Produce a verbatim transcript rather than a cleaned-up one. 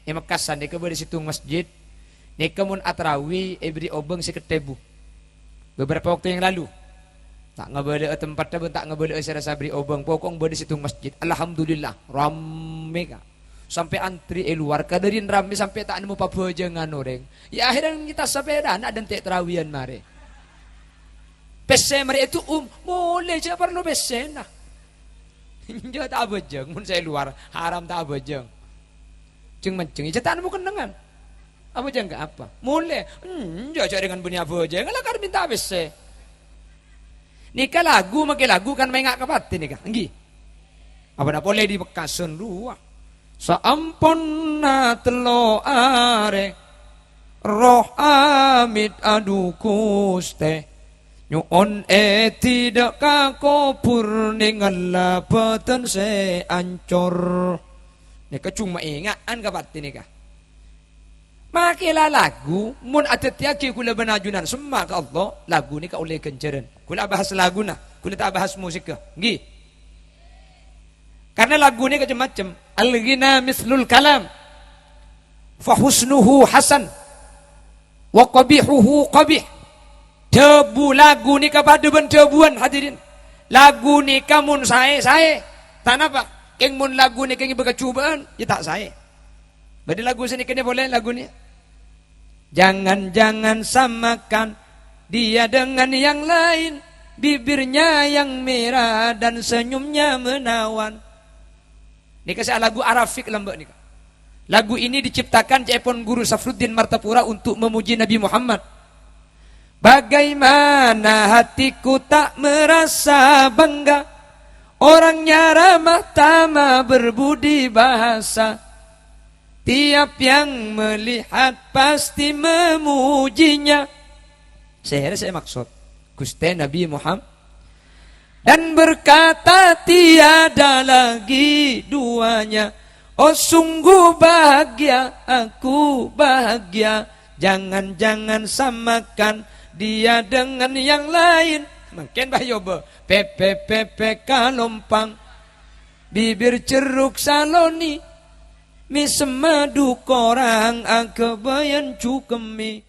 È Mekkasân nèka bâdâ sèttong masjid. Nèka mon atarawi èbherri' obâng sèket èbu. Beberapa waktu yang lalu. Ta' ngabâlâ'â tempatta bân ta' ngabâlâ'â sè rassa bherri' obâng. Pokok bâdâ sèttong masjid. Alhamdulillah, rammè, Ka'. Sampè' antri è lowar. Kadhâriyân rammè sampè' ta' nemmo pabhâjângan orèng. Ya, akhirnya ngètas sapèdana dântè' tarawiyân marè. Pèssè marè ètu'um, molè jhâ' parlo pèssèna. Enjâ' ta' abhâjâng, mon sè è lowar, haram ta' abhâjâng. Jhâng-manjhâng, jhâ' ta' nemmo kennengngan. Abhâjâng ka apa? Molè. Enjâ' jhâ' rèngan bânnè abhâjâng, la kar mènta pèssè. Nèka lagu, makè lagu kan maènga' ka patè nèka, ènggi? Apana polè è Mekkasân rowa. Saamponna tello arè, roh amit, adu Ghustè. Nyo'on ètidâ' ka kobhur, nèngalla bhâdhân sè ancor. Nèka coma ènga'an ka patè nèka. Makè la lagu, mon adhâddhiyâghi kaulâ bân ajunan semma' ka Allah, lagu nèka ollè ghânjhârân. Kaulâ abahas laguna, kaulâ ta' abahas musikka. Ènggi. Karna lagu nèka cem-macem. Al-ghina mislul kalam. Fa husnuhu hasan. Wa qabihuhu qabih. Dhâbu lagu nèka padâ bân dhâbuwân, hadirin. Lagu nèka mon saè, saè. Ta' napa? Kèng mon lagu nèka ngibâ kacobâ'ân, ya ta' saè. Bâdâ lagu sanèka nè polè, lagu nè. Jangan-jangan samakan dia dengan yang lain, bibirnya yang merah dan senyumnya menawan. Nèka sè lagu Arafik lambâ' nèka. Lagu ini diciptakan ca'èpon Guru Safruddin Martapura untuk memuji Nabi Muhammad. Bagaimana hatiku tak merasa bangga, orangnya ramah tamah berbudi bahasa. Tiap yang melihat pasti memujinya. Sèra sè èmaksod? Ghustè Nabi Muhammad. Dan berkata, "Tiada lagi duanya. Oh, sungguh bahagia, aku bahagia. Jangan-jangan samakan dia dengan yang lain." Mangkèn bâ yobâ. Pèpè, pèpè kalompang. Bibir jeruk saloni. Mè' semmadu korang aghâbâyân jukemmè.